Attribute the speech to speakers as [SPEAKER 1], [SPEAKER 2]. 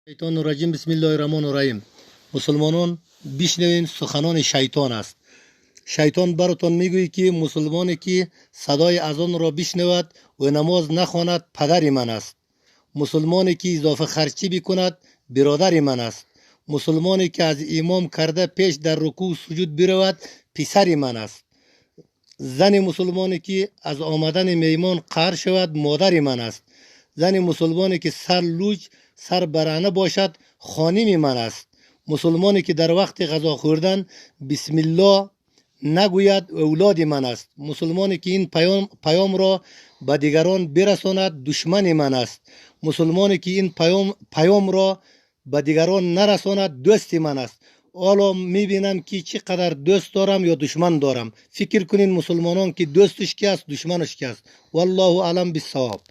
[SPEAKER 1] Шайтони раҷим, бисмиллоҳи раҳмони раҳим. Мусулмонон, бишнавед, суханони шайтон аст. Шайтон баротон мегӯяд, ки мусулмоне ки садои азонро бишнавад ва намоз нахонад, падари ман аст. Мусулмоне ки изофа харчӣ бикунад, биродари ман аст. Мусулмоне ки аз имом карда пеш дар рукӯъ суҷуд биравад, писари ман аст. Зани мусулмоне ки аз омадани меҳмон қаҳр шавад, модари ман аст. Зани мусулмоне ки сар луҷ, сар бараҳна бошад, хоними ман аст. Мусулмоне ки дар вақти ғазо хӯрдан бисмиллоҳ нагӯяд, авлоди ман аст. Мусулмоне ки ин паёмро ба дигарон бирасонад, душмани ман аст. Мусулмоне ки ин паёмро ба дигарон нарасонад, дӯсти ман аст. Ҳоло мебинам, ки чӣ қадар дӯст дорам ё душман дорам. Фикр кунед, мусулмонон, ки дӯсташ ки аст, душманаш ки аст. Валлоҳу аълам биссавоб.